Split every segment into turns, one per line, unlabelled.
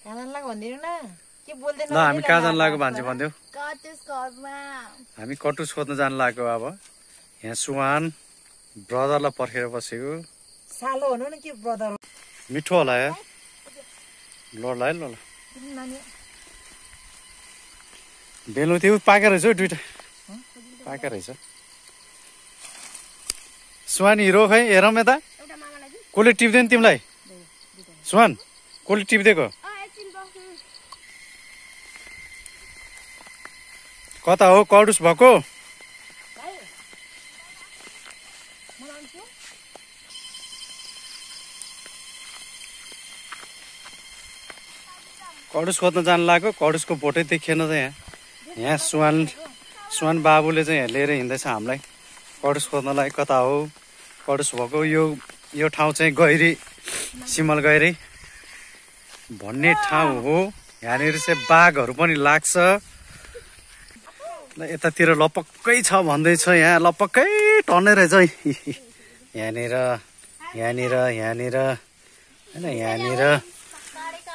ल हामी कहाँ जान लागेको भान्जी भन्देऊ हामी कटुस खोज्न जान लागेको अब यहाँ सुवान ब्रदरलाई पर्खेर बसेको
सालो हुनु नि के ब्रदर
मिठो होला यार ल बेलु त्यो पाकेको रहेछ दुइटा पाकेको रहेछ सुवान हिरो खै हेरौँ यता कसले टिप्दैन तिमीलाई सुवान कसले टिपिदिएको कता हो कडुस भएको कडुस खोज्न जान लाग्यो कडुसको भोटै देखिएन त यहाँ सुवान बाबुले चाहिँ यहाँ लिएर हिँड्दैछ हामीलाई कडुस खोज्नलाई कता हो कडुस भएको यो ठाउँ चाहिँ गैरी सिमल गैरी भन्ने ठाउँ हो यहाँनिर चाहिँ बाघहरू पनि लाग्छ यतातिर लपक्कै छ भन्दैछ यहाँ लपक्कै टर्ने रहेछ यहाँनिर होइन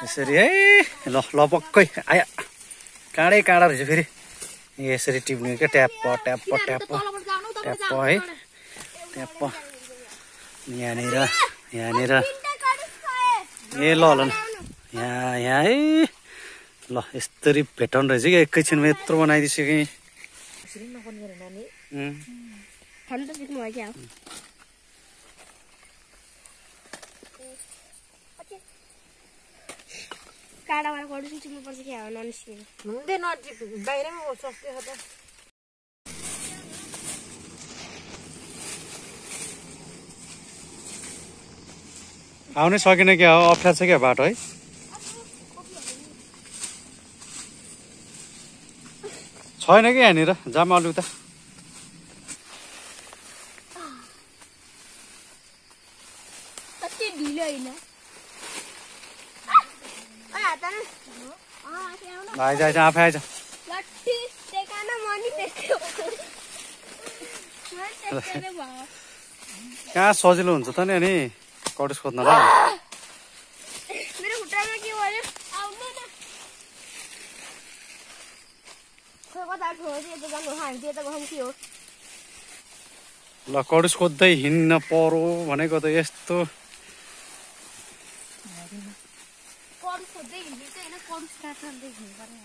यसरी है ल लपक्कै आया काँडै काँडा रहेछ फेरि यसरी टिप्ने क्या ट्याप्प है ट्याप्प यहाँनिर ए ल यहाँ है ल यस्तरी भेटाउनु रहेछ कि एकैछिनमा यत्रो बनाइदिइसकेँ आउनै सकिन क्या हो अप्ठ्यारो छ क्या बाटो है छैन कि यहाँनिर जाम अलि उता आइज आफै आइज कहाँ सजिलो हुन्छ त नि अनि कडुस खोज्नलाई ल कडुस खोज्दै हिँड्न पर्यो भनेको त यस्तो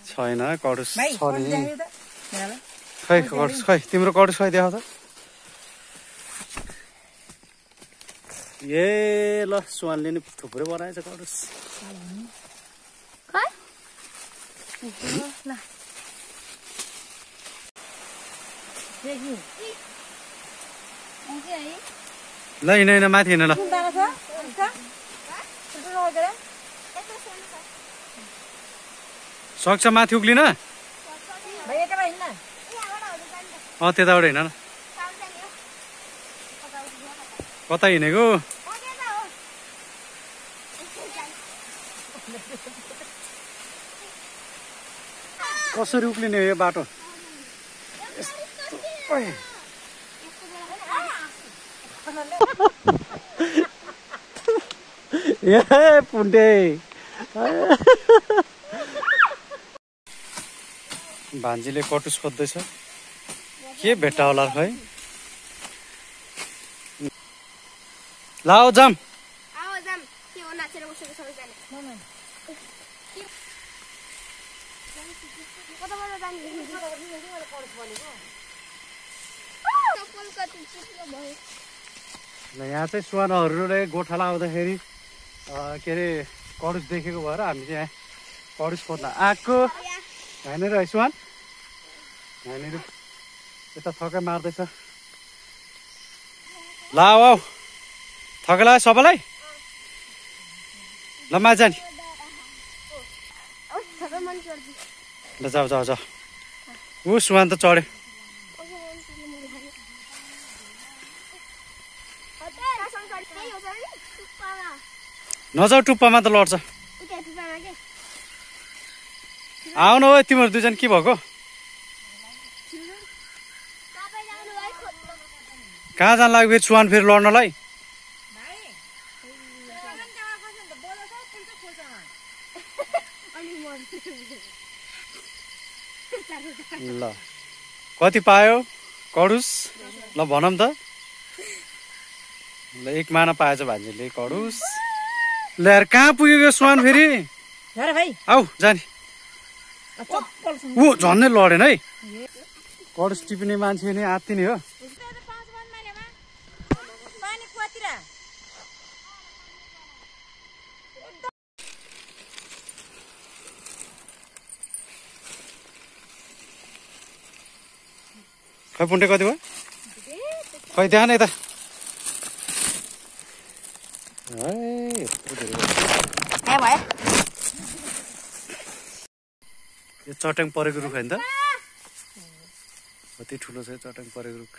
छैन कडुस छ नि खै कडुस खै तिम्रो कडुस खै देखाउ त ए ल सुवानले नि थुप्रै बनाएछ कडुस ल हिँड माथि हिँड ल सक्छ माथि उक्लिन त्यताबाट हिँड न कता हिँडेको कसरी उक्लिने यो बाटो ए पुन्टे भान्जीले कटुस खोज्दैछ के भेट्टा होला खै लाओ जाम यहाँ चाहिँ सुवानहरूले गोठाला आउँदाखेरि के अरे कडुस देखेको भएर हामी चाहिँ यहाँ कडुस खोज्न आएको यहाँनिर है सुवान यहाँनिर यता थकै मार्दैछ ल आऊ थकै लाग्यो सबैलाई ल माथि जाने ल जाऊ जाऊ जाऊ ऊ सुवान त चढ्यो नजाऊ टुप्पामा त लड्छ आउनु हो तिमीहरू दुईजना के भएको कहाँ जान लाग्यो फेरि सुवान फेरि लड्नलाई ल कति पायो कडुस ल भनौँ त ल एक माना पाएछ भान्जीले कडुस ल यार कहाँ पुग्यो यो स्वान फेरि
भाइ
आऊ जाने
चप्पलसँग
ऊ झन्नै लडेन है कडुस टिप्ने मान्छे नि आत्तिने हो खै पुन्टे कति भयो खै त्यहाँ न यता यो चट्याङ परेको रुख होइन त कति ठुलो छ चट्याङ परेको रुख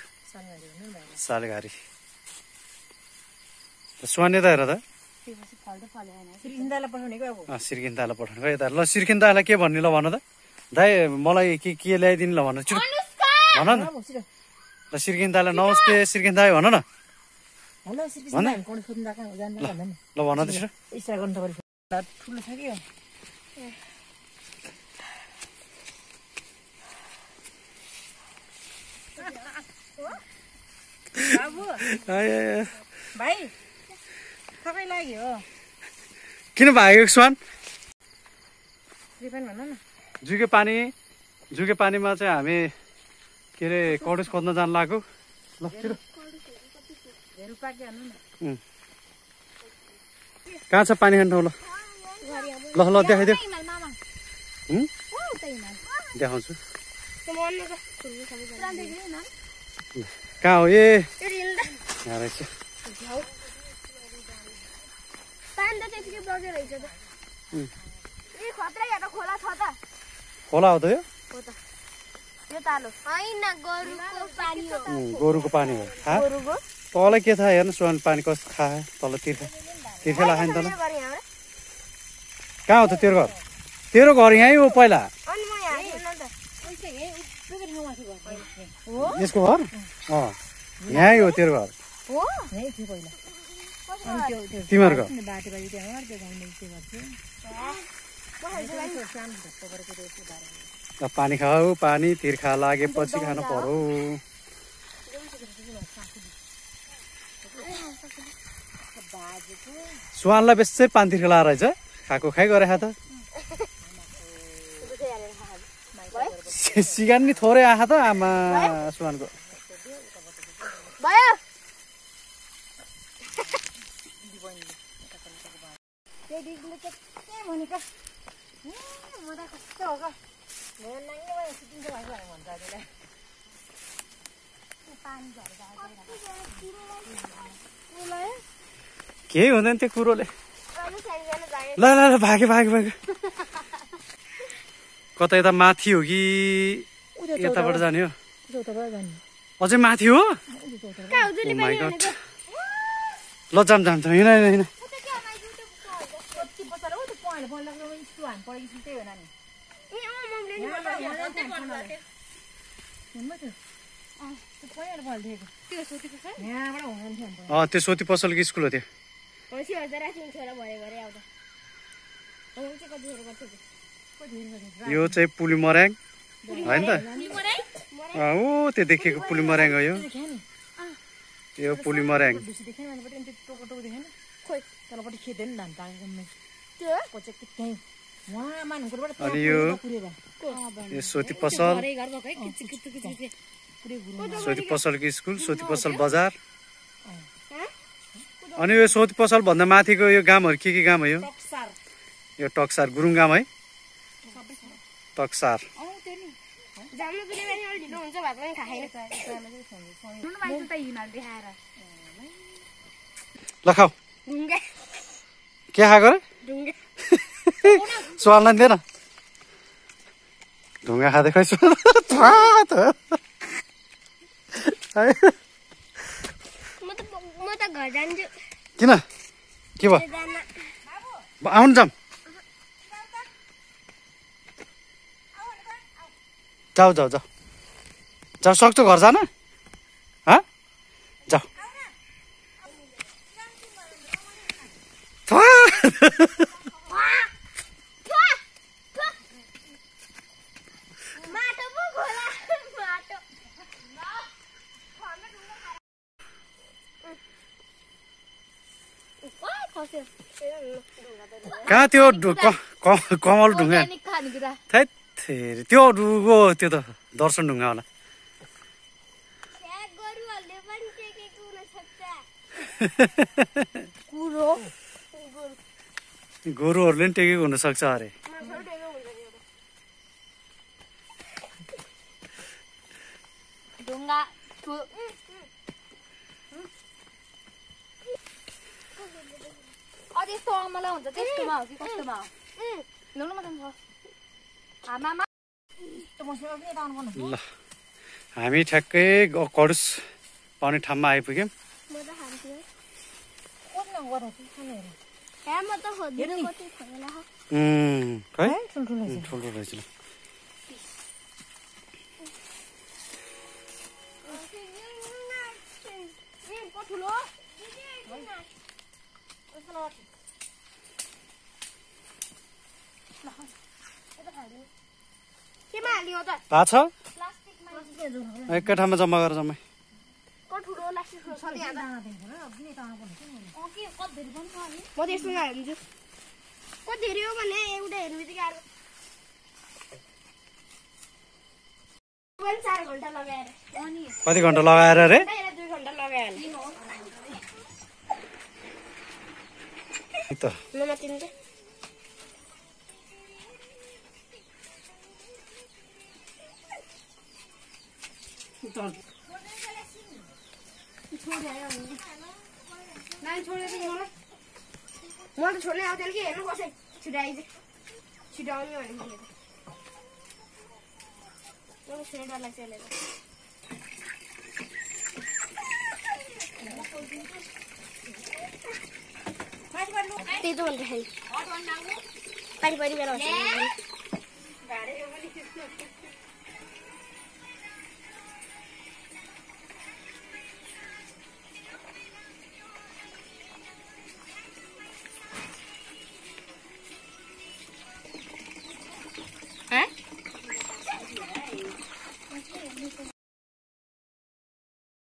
सालघारी स्वान यता हेर त
सिर्किन्दालाई पठाउनेको अब
सिर्किन्दालाई पठाउनु यता ल सिर्किन्दालाई के भन्ने ल भन त दाइ मलाई के ल्याइदिनु ल भन छिटो भन न ल सिर्किन्दालाई नमस्ते सिर्किन्दा भन न
हेलो सिर्किन्दा कोण खोज्दा कहाँ जान्न भन्दा नि
ल भन त छिटो
इसा गर्नु तपाईले ठुलो छ के बाबु भाइ तपाईँ लाग्यो हो
किन भागेको स्वान
कृपन भन न
जुके पानीमा चाहिँ हामी के अरे कडुस खोज्न जानु लाग्यो ल छिटो कहाँ छ पानी खाने ठाउँ ल ल देखाइदेऊ देखाउँछु कहाँ हो ए यहाँ रहेछ खोला हो त यो गोरुको पानी हो तलै के थाहा हेर्नु स्वान पानी कस्तो खाए तल तिर्खा लाग्यो नि तल कहाँ हो त तेरो घर यहीँ हो पहिला यसको घर यहीँ हो तेरो घर तिमीहरूको पानी खाऊ पानी तिर्खा लागेपछि खानु पर्यो स्वानलाई बेसै पानी तिर्खा लाएर रहेछ खाएको खाइ गरे त सिगान नि थोरै आँखा त आमा स्वानको केही हुँदैन त्यो कुरोले ल ल ल भागे कता यता माथि हो कि यताबाट जाने हो अझै माथि हो ल जाम हिँड त्यो सोती पसलको स्कुल हो त्यो यो चाहिँ पुलिमर्याङ होइन त ओ त्यो देखेको पुलिमर्याङ हो यो पुलिमर्याङ अनि यो सोती पसलको स्कुल सोती पसल बजार अनि यो सोती पसल भन्दा माथिको यो गामहरू के गाम हो यो टक्सार गुरुङ गाम है टक्सार ल खाऊ के खाएको रे स्वाललाई दिएन ढुङ्गा खाँदै खै किन के भयो आउनु जाम जाऊ सक्छौ घर जान जाऊ कहाँ त्यो कमल ढुङ्गा थैत फेरि त्यो डुगो त्यो त दर्शन ढुङ्गा होला गोरुहरूले पनि टेकेको हुनसक्छ अरे
यस्तो अमला हुन्छ त्यस्तोमा हो कि कस्तोमा हो ल्याउनुमा जान्छ आमामा
ल हामी ठ्याक्कै कडुस पाउने ठाउँमा आइपुग्यौँ खै ठुल्ठुलो रहेछ ल थाहा छ एकै ठाउँमा जम्मा गरेर जम्मै
म त यसमा हाल्छु कति धेरै हो भने एउटा हेर्नु बित्तिकै आएर 4 घण्टा लगाएर
कति घण्टा लगाएर रे
2 घण्टा लगाएर
त
नम्बर 3 चाहिँ मलाई छोड्ने आउँथ्यो कि हेर्नु कसै छिटो आइज छिटो आउने भने मैले छोड्ने डर लाग्छ यसले त्यही त भन्दाखेरि पानी बेला